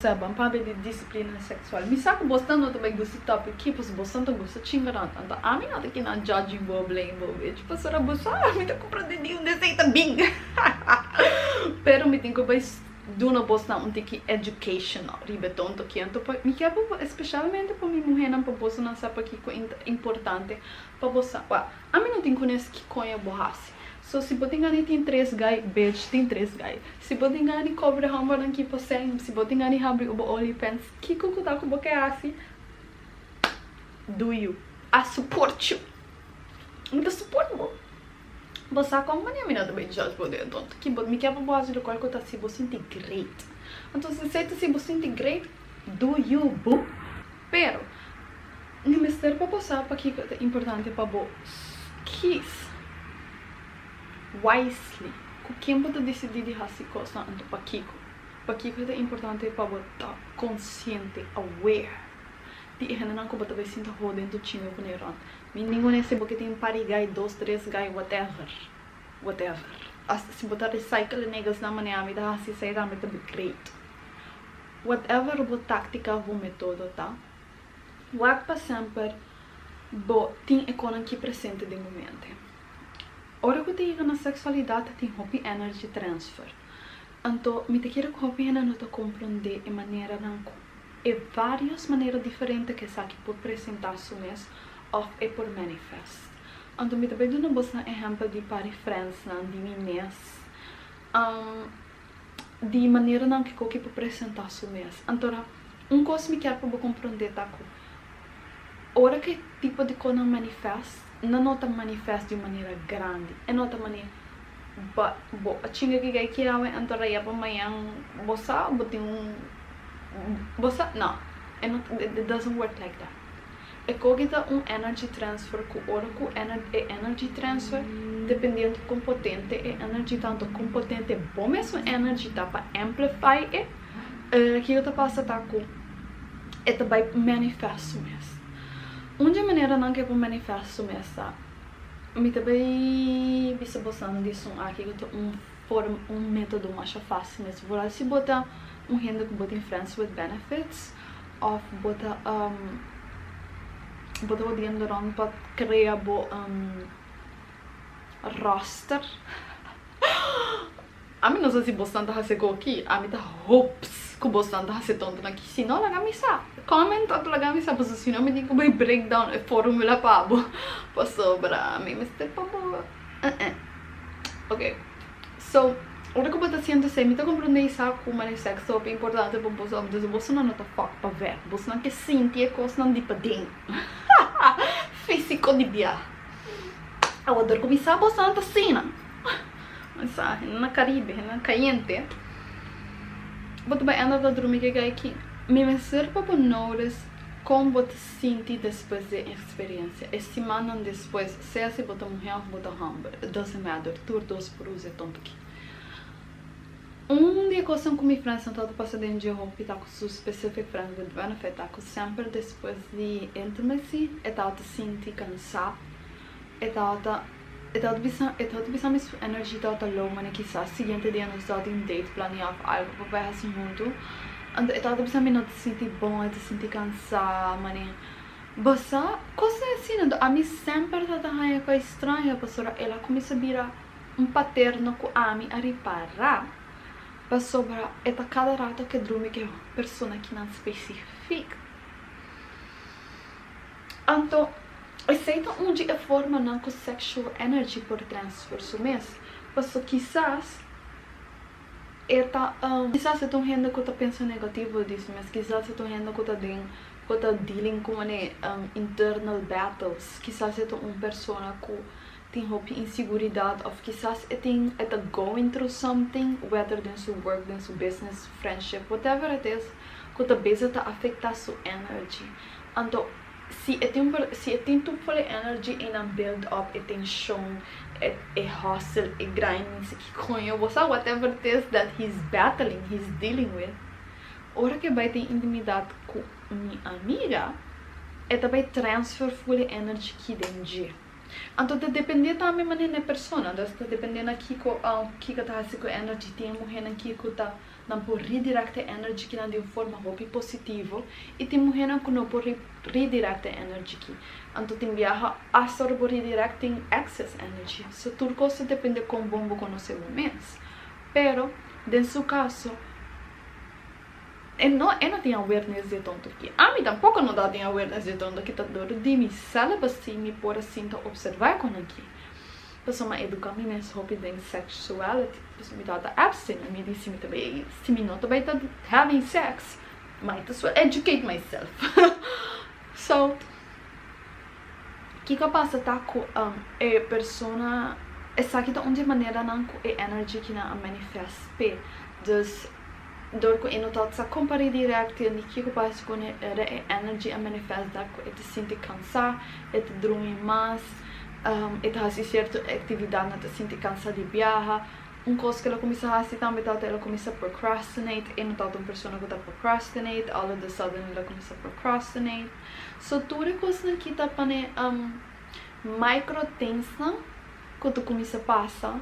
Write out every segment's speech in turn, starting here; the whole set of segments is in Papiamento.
Sa ban papia di disiplina seksual. Mi sa ku bosnan no ta bai gusta e topic aki pasobra bosnan ta gusta chinga rònt. Anto ami no ta kinan judging bo, blame bo, bitch. Pasobra bo sa mi ta komprende di unda esei ta bin. Pero mi tin ku bai duna bosnan un tiki educational riba e tonto aki. Anto pa mi kier pa bo, especialmente pa mi muhénan, pa bosonan sa pakiko importante pa bo sa. Well, ami no tin kunes ki koño bo hasi. So si bo tin gana di tin tres guy, bitch, tin tres guy. Si bo tin gana di kobra hòmbernan ki poseen, si bo tin gana di habri bo OnlyFans, kiko ku ta ku bo ke hasi, do you. I support you. Mi ta support bo. Bo sa kon manera mi no ta bai judge bo den tonto ki bo mi ke pa bo hasi lokual ku ta hasi bo sinti great. Anto si esei ta hasi bo sinti great, do you boo. Pero, mi mester pa bo sa pakiko ta importante pa bo kies wisely ku ken bo ta disidí di hasi kosnan anto pakiko. Pakiko ta importante pa bo ta konsiente, aware, di e hendenan ku bo ta bai sinta hode anto chinga ku ne rònt. Mi ningun e si bo ke tin un par di gai, dos, tres gai, whatever, whatever. Asta si bo ta recycle e negasnan manera ami ta hasi esei tambe ta be great. Whatever bo táktika of bo metodo ta, wak pa semper bo tin e konan ki presente den bo mente. Ora ku ta yega na seksualidat ta tin hopi energy transfer. Anto mi ta kere ku hopi hende no ta komprondé e maneranan ku e vários manera diferente ku esaki por presentá su mes òf e por manifest. Anto mi ta bai duna bosnan ehèmpel di par di frensnan di mi mes. Di maneranan ku koki por presentá su mes. Antora, un kos mi kier pa bo komprondé ta ku ora ku e tipo di kosnan manifest, nan no ta manifest di un manera grandi. E no ta manera ba bo a chinga ki gai ki awe, antora ya pa mañan bo sa bo tin un bo sa, no, e no it doesn't work like that. E koki ta un energy transfer ku ora ku e energy transfer dependiendo kon potente e energy ta anto kon potente bo mesun energy ta pa amplify e, kiko ta pasa ta ku e ta bai manifest su mes. Un dje maneranan ku e por manifest su mes ta, mi ta bai bisa bosan di esun aki ku ta un forma un metodo masha fácil mes, vooral si bo ta un hende ku bo tin friends with benefits. Of bo ta bo ta hodiendo rond pa crea bo roster? Ami no sa si bosnan ta haci koki, ami ta hopes cu bosnan ta haci tonto nan ki, si no laga mi sa, comment of laga mi sa pasobra si no mi tin cu bay break down e formula pa bo pasobra mi mester pa bo ok. So, ora ku bo ta siente esei, mi ta komprendé i sa ku manera sèks ta hopi importante pa boso, dus bosonan no ta fòk pa vèr, bosonan ke sinti e kosnan di paden, físiko di bia. Awor dor ku mi sa bosonan ta asina, mi sa, hende na Karibe, hende na kayente, bo ta bai anda ta drumi ke gai aki. Mi mester pa bo notice kon bo ta sinti despues di e eksperensia, e simannan despues, sea si bo ta muhé òf bo ta hòmber, it doesn't matter, tur dos por usa e tonto aki. Un di e kosnan ku mi frensnan tabata pasa den dje hopi ta ku su specific friends with benefit ta ku semper despues di intimacy e tabata sinti kansá, e tabata e tabata bisa e tabata bisa mi su energy tabata low manera kisas siguiente dia nos tabata tin date planeá òf algu pa bai hasi huntu, anto e tabata bisa mi no ta sinti bon, e ta sinti kansá manera. Bo sa, kosnan asina anto ami semper ta ta haña kos straño pasobra el a kuminsá bira un paterno ku ami a ripará pasobra e ta kada rato ke drumi ku e persona kinan spesifik. Anto esei ta un di e formanan ku sexual energy por transfer su mes, paso kisas e ta kisas e ta un hende ku ta pensa negativo di su mes, kisas e ta un hende ku ta den Bo ta dealing ku mane internal battles, kisas e ta un persona ku tin hopi inseguridat of kisas e tin e ta going through something whether den su work, den su business, friendship, whatever it is ku ta beza ta afecta su energy. Anto si e tin si e tin tur for e energy einan build up e tension, e e hustle, e grind, mi sa ki koño bo sa whatever it is that he's battling, he's dealing with. Ora ku e bai tin intimidat ku mi amiga, e ta bai transfer full e energy ki den dje. Anto ta depende tambe manera e persona, dus ta depende na kiko kiko ta hasi ku energy. Tin muhénan kiko ta nan por redirect e energy kinan di un forma hopi positivo i tin muhénan ku no por redirect e energy ki. Anto tin biaha hasta ora bo redirect tin excess energy. So tur kos ta depende kon bon bo konosé bo mes. Pero den su kaso e no e no tin awareness di e tonto ki. Ami tampoko no ta tin awareness di e tonto ki, ta dor di mi celibacy mi por a sinta observa kon aki. Pasobra mi a educa mi mes hopi den sexuality, pasobra mi tabata abstinent, mi di si mi ta bay, si mi no ta bay ta having sex, might as well educate myself. So, kiko a pasa ta ku e persona, esaki ta un di e maneranan ku e energy kinan a manifest p'e. Dus, dor ku e no tabata sa kon pa redirect ni kiko pa hasi kuné, era e energy a manifest dat ku e ta sinti kansa, e ta drumi mas, e ta hasi sierto aktividatnan ta sinti kansa di biaha. Un kos ku el a kuminsá hasi tambe tabata el a kuminsá procrastinate. E no tabata un persona ku ta procrastinate, all of the sudden el a kuminsá procrastinate. So tur e kosnan aki ta pone micro thingsnan ku ta kuminsá pasa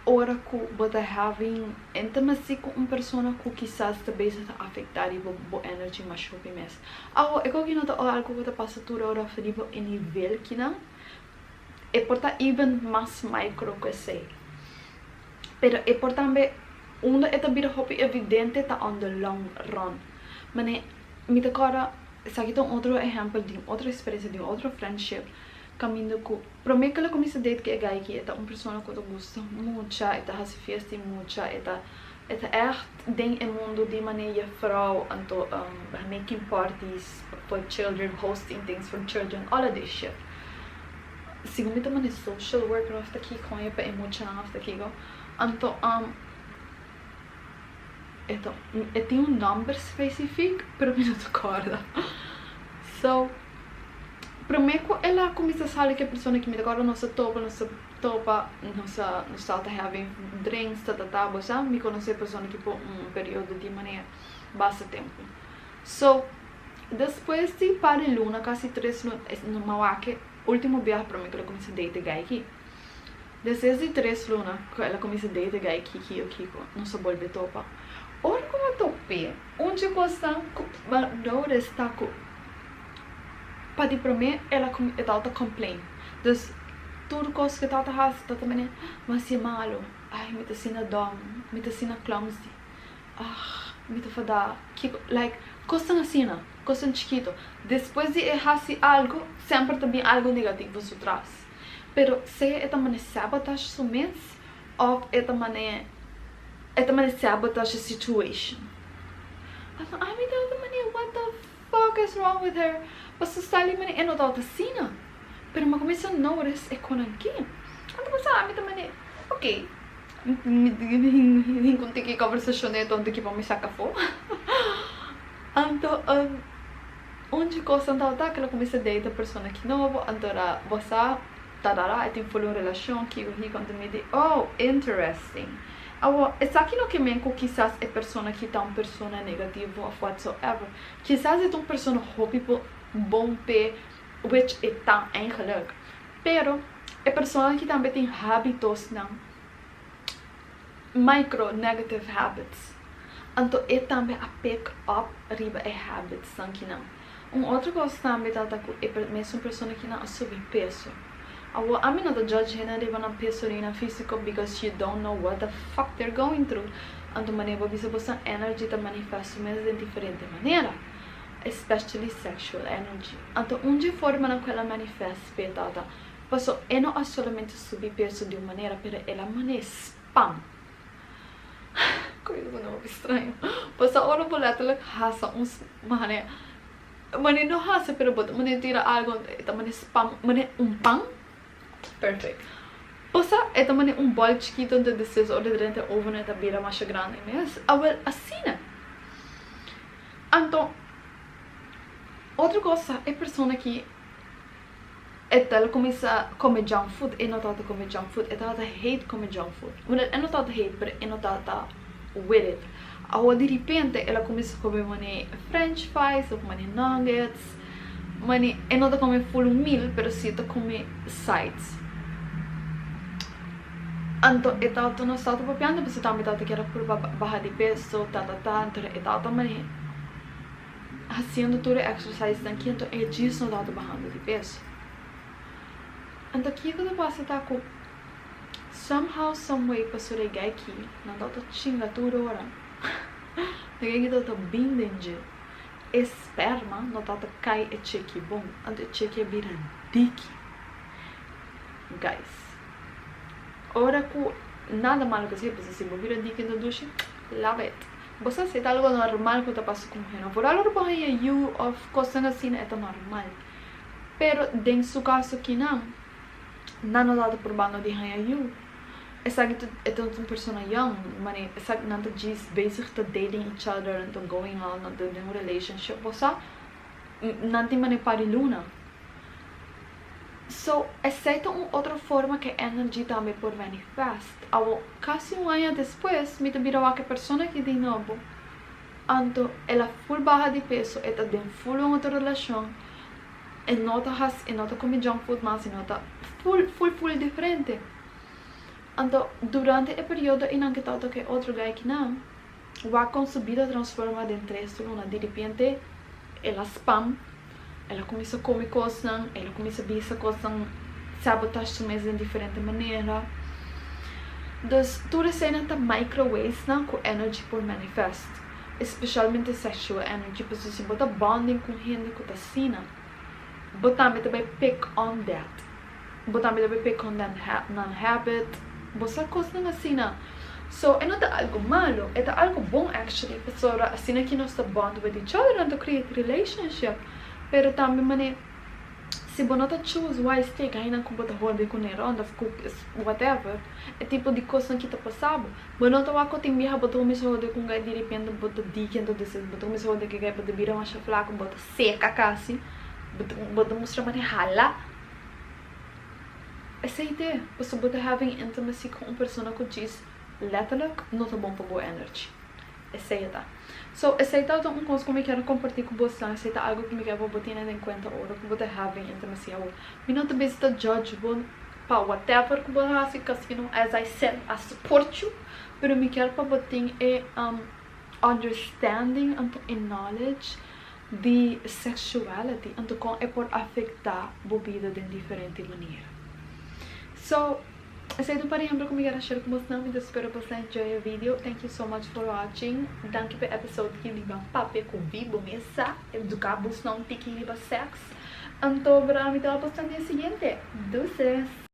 ora ku bo ta having intimacy ku un persona ku kisas ta bezig ta afektá riba bo energy mas hopi mes. Awo e koki no ta algu ku ta pasa tur ora òf riba e nivel kinan, e por ta even mas micro ku esei. Pero e por tambe unda e ta bira hopi evidente ta on the long run. Mane mi ta kòrda esaki ta un otro ehèmpel di un otro eksperensia di un otro friendship kaminda ku promé ku el a kuminsá date ku e guy aki e ta un persona ku ta gusta mucha, e ta hasi fiesta di mucha, e ta e ta ègt den e mundu di manera jefrouw anto making parties for children, hosting things for children, all of this shit. Segun mi ta manda e social worker of ta kiko pa e muchanan of ta kiko anto e ta e tin un nomber specific pero mi no ta corda so prome cu el a cuminsa sali cu e persona ki mi ta corda nos a topa nos a topa nos a nos tabata having drinks tatata bo sa mi conoce e persona ki pa un periodo di manera basta tempo so despues di par di luna casi tres luna no mi a wak e ultimo biaha prome cu el a cuminsa date e guy aki. Despues di tres luna ku el a kuminsá date e guy Kiki o Kiko, nos a bolbe topa. Ora ku mi a top'é, un dje kosnan ku mi a notice ta ku pa di promé el a e tabata complain. Dus tur kos ku e tabata hasi tabata manera, Mi hasié malu, ai mi ta asina dòm, mi ta asina clumsy, ah mi ta fadá, kiko, like kosnan asina, kosnan chikito. Despues di e hasi algu, semper ta bin algu negativo su tras. Pero sea e ta mane sabotage su mes of e ta mane e ta mane sabotage e situation. Pasobra ami tabata mane what the fuck is wrong with her? Pasobra sali mane e no tabata asina. Pero mi a cuminsa notice e conan ki. Anto pasobra ami ta mane ok mi tin cu tiki conversacion den e tonto ki pa mi saca afo. Anto. Un dje kosnan tabata ku el a kuminsá date e persona ki nobo, anto era bo sa tarara e tin full un relashon kiko kiko, anto mi di oh interesting. Awor esaki no ke men ku kisas e persona ki ta un persona negativo of whatsoever, kisas e ta un persona hopi bon p'e which e ta eigenlijk, pero e persona ki tambe tin habitosnan micro negative habits anto e tambe a pick up riba e habits nan kinan. Un otro cos tambe ta ta cu e mesun persona kinan a subi peso. Awor ami no ta judge hende riba nan peso ni nan fisico because you don't know what the fuck they're going through anto manera bo bisa boso energy ta manifest su mes den diferente manera especially sexual energy. Anto un dje formanan cu el a manifest p'e ta ta Paso e no a solamente subi peso di un manera, pero el a mane spam. Koe ta hopi straño. Paso ora bo letterlijk hasa un mane, mane no hasa pero bo ta mane tira algo e ta mane spam, mane un pan. Perfect. Paso e ta mane un bol chikito anto despues ora e drenta e oven e ta bira masha grandi mes. Awel asina. Anto otro cos ta e persona ki. E ta cuminsa come junk food, e no tabata come junk food, e tabata hate come junk food. Bueno, e no tabata hate, pero e no tabata with it. Awor di ripente el a cuminsa come mane french fries of mane nuggets, mane e no ta come full meal, pero si e ta come sides. Anto e tawata nos tawata papiando pasobra tambe tawata kier a purba baha di peso ta ta ta anto e tawata mane haciendo tur e exercisenan aki anto e djis no tawata bahando di peso. Anto kiko ta pasa ta ku somehow some way pasobra e guy aki nan tawata chinga tur ora e guy aki tawata bin den dje e sperma no tawata kai e cheki bon anto e cheki a bira diki guys. Ora ku nada malo ku esei pasobra si bo bira diki ta dushi, love it. Bo sa si e ta algo normal ku ta pasa ku muhernan. Vooral ora bo haña yu òf kosnan asina e ta normal. Pero den su kaso kinan, nan no tabata probando di haña yu. Esaki ta e ta un persona young, mane esaki nan ta djis bezig ta dating each other, nan ta going out, nan ta den un relationship, bo sa nan tin mane par di luna. So, esei ta un otro forma ku e energy tambe por manifest. Awor, kasi un aña despues, mi ta bira wak e persona aki di nobo. Anto, el a full baha di peso, e ta den full un otro relashon, e no ta hasi, e no ta kome junk food mas, e no ta full, full, full diferente. Anto, durante e periodo einan ku e tabata ku e otro guy akinan, wak kon su bida transforma den tres luna. Diripiente, el a spam. El a kuminsá kome kosnan, el a kuminsá bisa kosnan, sabotage su mes den diferente manera. Dus tur eseinan ta micro waysnan ku energy por manifest, especialmente sexual energy, pasobra si bo ta bonding ku un hende ku ta asina, bo tambe ta bai pick on that, bo tambe ta bai pick on nan habit, bo sa kosnan asina. So e no ta algo malo, e ta algo bon actually, pasobra asina ki nos ta bond with each other nan ta create relationship, pero tambe mane si bo no ta choose wise take ainan ku bo ta hode ku ne rond of ku whatever, e tipo di kosnan ki ta pasa bo, bo no ta wak ku tin biaha bo ta kuminsa hode ku un guy direpente bo ta diki anto despues bo ta kuminsa hode ku e guy bo ta bira masha flaku bo ta seka kasi, bo ta mustra mane hala. Esei te, pasobra bo ta having intimacy ku un persona ku djis letterlijk no ta bon pa bo energy. Esei e ta. So, esei ta un kos ku mi kier kompartí ku bosnan, esei ta algu ku mi kier pa bo tene den kuenta ora ku bo ta having intimacy awor. Mi no ta bisa ta judge bo pa whatever ku bo ta hasi, cause you know, as I said, I support you, pero mi kier pa bo tin e understanding anto e knowledge di sexuality anto kon e por afecta bo bida den diferente manera. So, esey ta un par ehemplo cu mi kier a share cu bosnan, mi ta spera boso a enjoy e video, thank you so much for watching, danki pa e episode ki riba papia cu vi bo mes sa, educa bosnan un tiki riba sex, anto bra mi ta wak bosnan den e siguiente, deuces!